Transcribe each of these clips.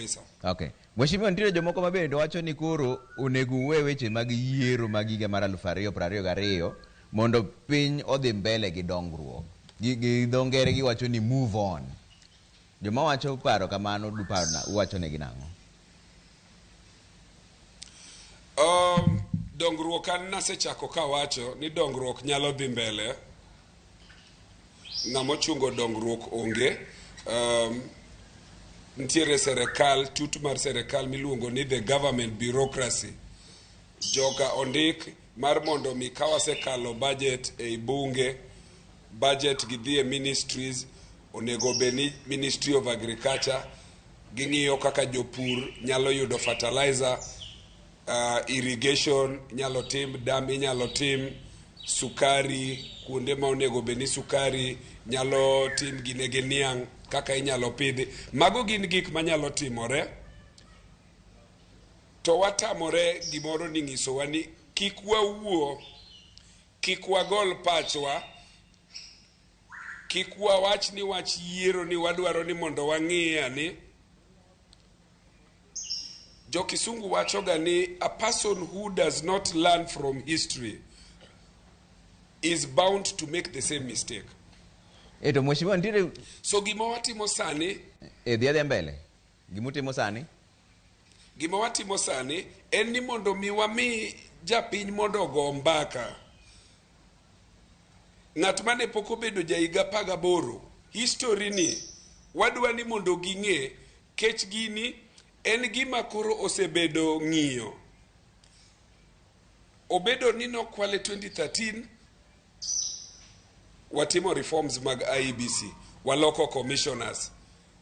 kabisa. Okay. Mheshimiwa, nitiere jomoko ma bende wacho ni koro onego uwe weche mag yiero mag higa mar 2022 mondo piny odhi mbele gi dongruok. Gi dho ngere giwacho ni move on. Joma wacho paro kamano duparo na uwacho negi nang'o? Dongruok an nasechako kawacho ni dongruok nyalo dhi mbele. Ng'ama ochungo dongruok onge. Nitiere serikal, tut mar serikal miluongo ni the government bureaucracy. Joka ondik mar mondo mi ka wasekalo budget ei bunge, budget gidhi e ministries, onego bed ni Ministry of Agriculture ging'iyo kaka jopur nyalo yudo fertilizer, irrigation nyalo tim, dam inyalo tim, sukari, kuonde ma onego bed ni sukari nyalo tim gine gi niang' kaka inyalo pidhi. Mago gin gik manyalo timore. To watamore gimoro ni nyisowa ni kik wawuo, kik wagol pachwa, kik wawach ni wach yiero ni wadwaro ni mondo wang'iye ani. Jo Kisungu wachoga ni a person who does not learn from history is bound to make the same mistake. E to mheshimiwa nitiere So gima watimo sani e dhi adhiya mbele. Gimutimo sani? Gima watimo sani en ni mondo mi wami japiny mondo ogo mbaka. Ng'at mane pok obedo jahiga 18, history ni wadwa ni mondo ging'e kech gini en gima koro osebedo ng'iyo. Obedo ni nokwale 2013, watimo reforms mag IEBC, waloko commissioners,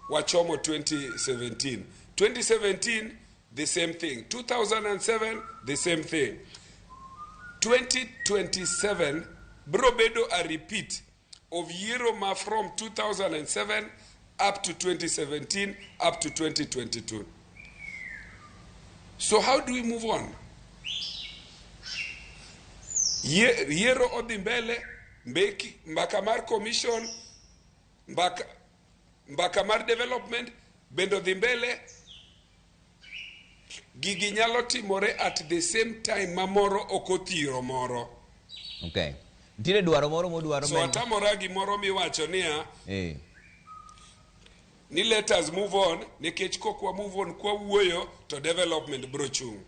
wachomo 2017. 2017, the same thing. 2007, the same thing. 2027 bro bedo a repeat of yiero ma from 2007 up to 2017 up to 2022. So how do we move on? Yiero odhi mbele, mbeki, mbaka mar commission, mbaka mar development bende odhi mbele. Gigi nyalo timore at the same time ma moro ok othiro moro. Okay. Nitiere dwaro moro modwaro So atamora gimoro miwacho niya ni let us move on, nikech kok wa move on kwa wuoyo to development bro chung'.